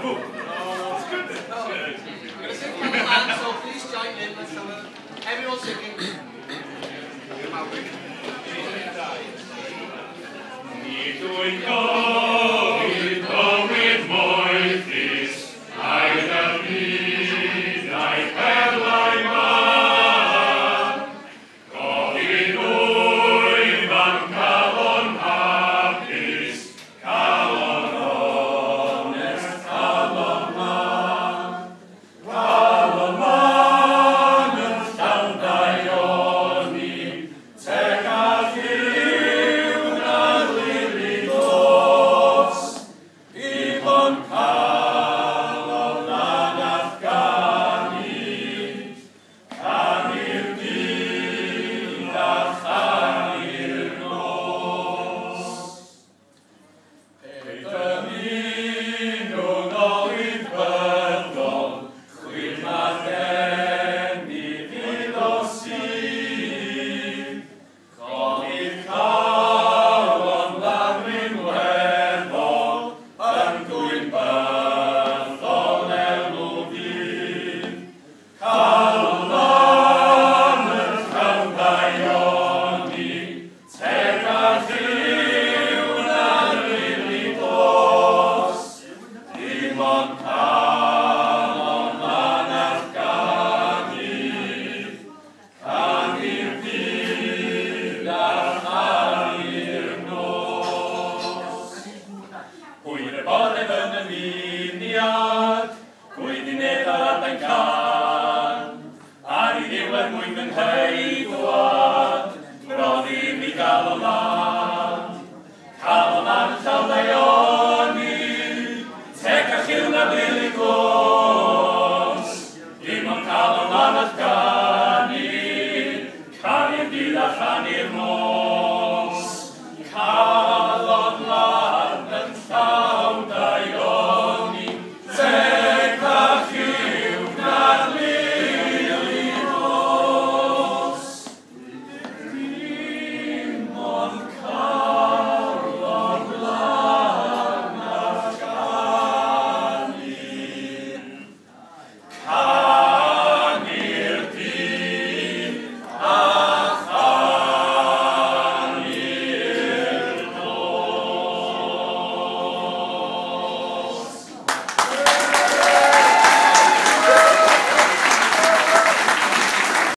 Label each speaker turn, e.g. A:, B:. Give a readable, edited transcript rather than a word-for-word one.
A: It's good. It's good.
B: I'm going to sing Calon Lân, so please join in. Let's have a, everyone singing.
A: Nid wy'n gofyn bywyd moethus, a'i ddymunau perlau mân. Gofyn wyf am calon hapus, calon onest, calon lân. Calon lân yn llawn daioni, teg a lliw na lili dlos. Dim ond calon lân all ganu, canu'r dydd a chanu'r nos. Pe dymunwn olud byddol, chwil a denu fydd o sydd. Colli'r calon lân rinweddol, yn dwyn bythol elw fydd. Calon lân yn llawn daioni, teg a lliw na lili dlos. Dim ond calon lân all ganu, canu'r dydd a chanu'r nos. Hwyr y bore fy nymuniad, gwyd i neb ar adain can, ar i ddiwedd mwyn fy ngheidwad, bron i mi galon lân. Calon lân yn llawn daioni, teg a chyw na lili glws.